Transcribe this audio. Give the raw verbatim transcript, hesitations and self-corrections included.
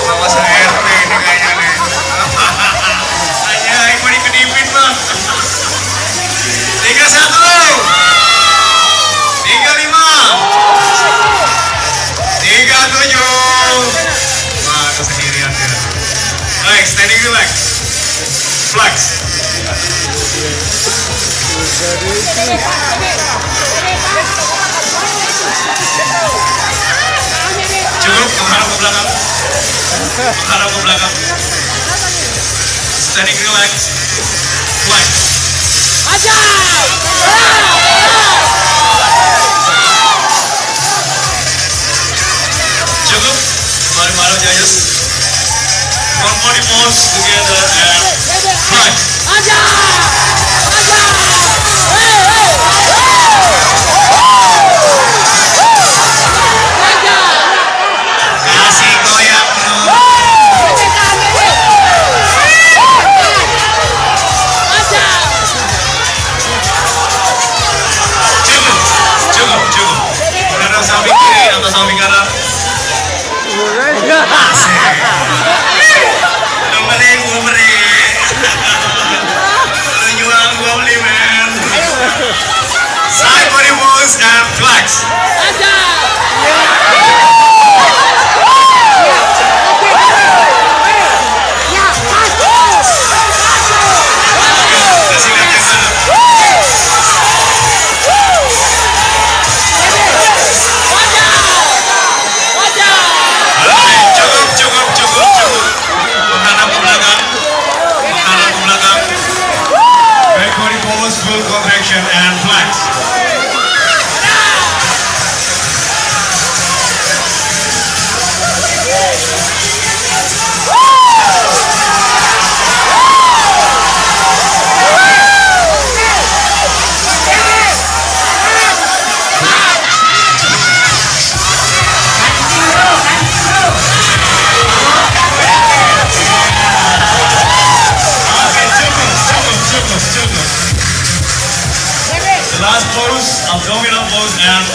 Sama se-R P ini kayaknya nih. Anjay, mau dikedipin, Bang. Tiga satu. Tiga lima. Tiga tujuh. Wah, kesendirian dia. Baik, standing relax. Flex. Cukup, menghadap ke belakang. Menghadap ke belakang. Standing relax. Flex. Cukup. Mari, mari, judges. Front body pose together and flex. Kasih goyang, bro. Cukup, cukup, cukup. Menghadap samping kiri atau samping kanan. Asik. Dua menit, dua menit. Lu jual dua puluh lima. Side body pose and flex. Cukup, cukup, cukup, cukup. Menghadap ke belakang. Menghadap ke belakang. Back body pose, full contraction and flex. Oke, cukup, cukup, cukup, cukup. The last pose, abdominal pose, and